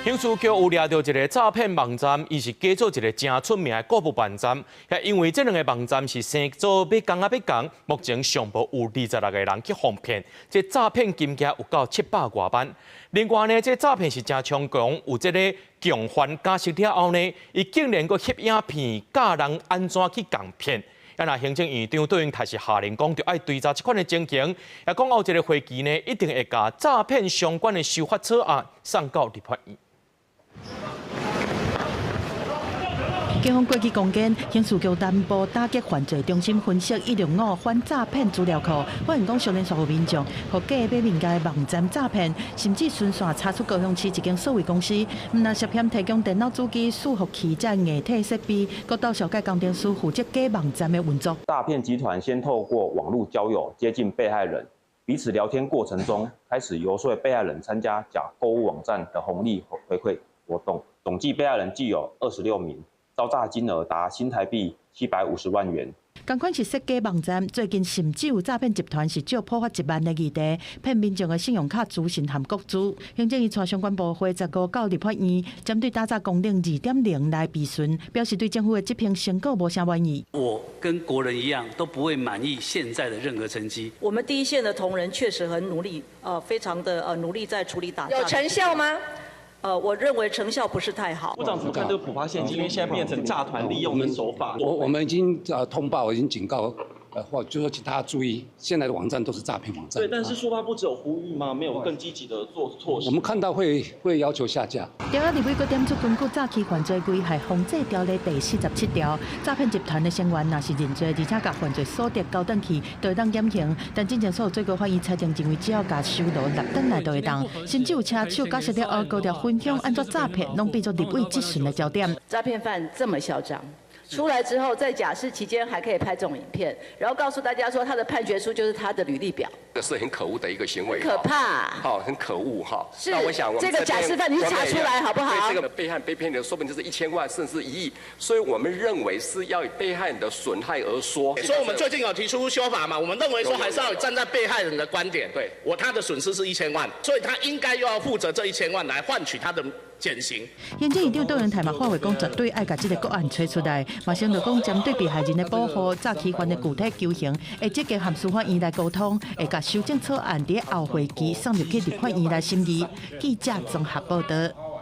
刑事局有掠著一个詐騙網站，伊是假做一个誠出名的購物網站。因為這兩个網站是生做欲仝仔欲仝，目前上無有26個人去予騙，這詐騙金額有到700外萬。另外呢，這詐騙是誠猖狂，有這个共犯假釋了後呢，伊竟然閣翕影片教人按怎去共騙。啊，若行政院長卓榮泰是下令講，著愛追查這款的情形，也講後一个會期呢，一定會共詐騙相關的修法草案送到立法院。警方過去攻堅，刑事局南部打擊犯罪中心分析165反詐騙資料庫，發現講相當數民眾予假買物件的網站詐騙，甚至循線查出高雄市一間數位公司，毋但涉嫌提供電腦主機、伺服器這硬體設備，閣鬥紹介工程師負責假網站的運作。詐騙集團先透過網路交友接近被害人，彼此聊天過程中，開始遊說被害人參加假購物網站的紅利回饋活動，總計被害人計有26名。遭詐金額達新台幣750萬元。仝款是設計網站，最近甚至有詐騙集團是借普發一萬的議題，騙民眾的信用卡資訊和個資。行政院帶相關部會15到立法院，針對打詐功能2.0來備詢，表示對政府的執行成果無啥滿意。我跟國人一樣，都不會滿意現在的任何成績。我們第一線的同仁確實很努力，非常的努力在處理打詐。有成效嗎？我認為成效不是太好。部長怎麼看這個普發現金？因為現在變成詐團利用的手法。我們已經通報，已經警告，或就說請大家注意，現在的網站都是詐騙網站。對，但是數發部只有呼籲嗎？沒有更積極的做措施。我們看到會要求下架。中央立委閣點出根據詐欺犯罪危害防制條例第47條，詐騙集團的成員若是認罪，而且共犯罪所得交轉去，就會當減刑。但進前所有最高法院裁定認為，只要共收羅納轉來就會當，甚至有車手假釋了後高調分享按怎詐騙，攏變做立委質詢的焦點。詐騙犯這麼囂張，出來之後在假釋期間還可以拍這種影片，然後告訴大家說他的判決書就是他的履歷表。這是很可惡的一個行為，可怕，好，很可惡哈。是，那我想這個假釋犯你查出來好不好？對這個被害被騙的，說不定就是1000萬甚至1億，所以我們認為是要以被害人的損害而說。所以我們最近有提出修法嘛？我們認為說還是要站在被害人的觀點。對，我他的損失是一千萬，所以他應該又要負責這一千萬來換取他的減刑。行政院長卓榮泰嘛發話講，絕對愛共這個個案揣出來，嘛承諾講針對被害人的保護、詐欺犯的具體求刑，會積極和司法院來溝通，會共修正草案佇後會期送入去立法院來審議。記者綜合報導。